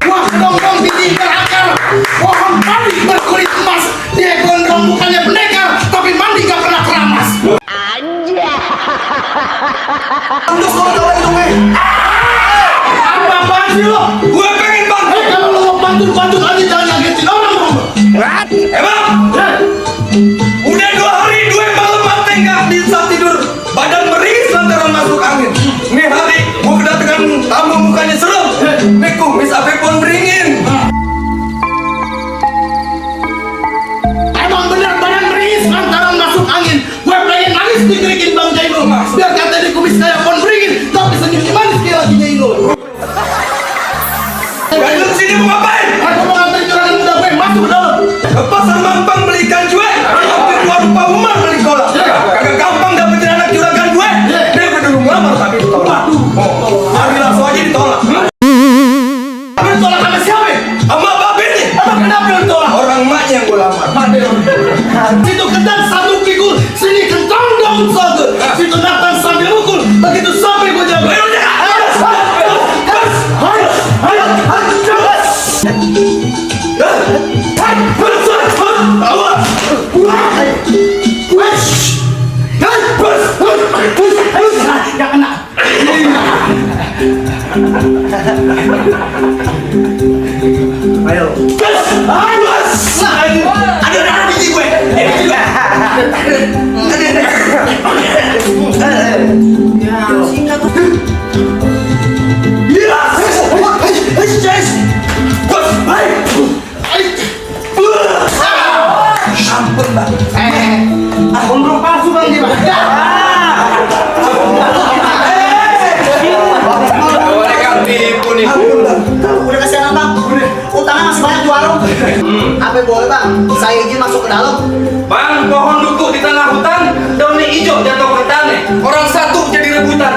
Wah, gondrong tinggi berakar. Pohon padi berkulit emas. Dia gondrong bukannya pendekar, tapi mandi gak pernah keramas. Terus lo coba hidungnya. Apaan sih lo? Gue pengen bantu. Kalau lo mau bantu aja jangan ngagetin orang dong. Emang? Udah 2 hari 2 malam mati nggak bisa tidur. Badan meringis lantaran masuk angin. Nih hari gue kedatangan tamu mukanya serem. Nih kumis apa pun beringin. Emang bener badan meringis lantaran masuk angin. Gue pengen nangis digerikin Bang Jaino. Biar kata di kumis kayak pohon beringin, tapi senyumnya manis kayak lagi Jaino. Gak lu sini mau ngapain? Aku mau nganterin juragan muda gue masuk ke dalam. Ke pasar Mampang beli ikan cuek. Hampir 2 rupa umar beli kolak. Kagak gampang dapetin anak juragan gue. Dia gue dulu ngelamar tapi ditolak. Hari langsung aja ditolak. Tapi ditolak sama siapa? Sama babe nih. Emang kenapa lo ditolak? Orang emaknya yang gue lamar. Situ ketan satu pikul, sini kentang daun satu. Situ nathan sambil mukul, begitu sampai gue jago. Gak kena. Ayo. Ada darah biji gue. Ampun bang. Gondrong palsu bang dia bang. Boleh kan tipu nih. Udah kasihan bang, utangnya masih banyak di warung. Apa boleh bang? Saya izin masuk ke dalam. Bang, pohon duku di tengah hutan, daunnya hijau jatuh ke tanah. Orang satu jadi rebutan.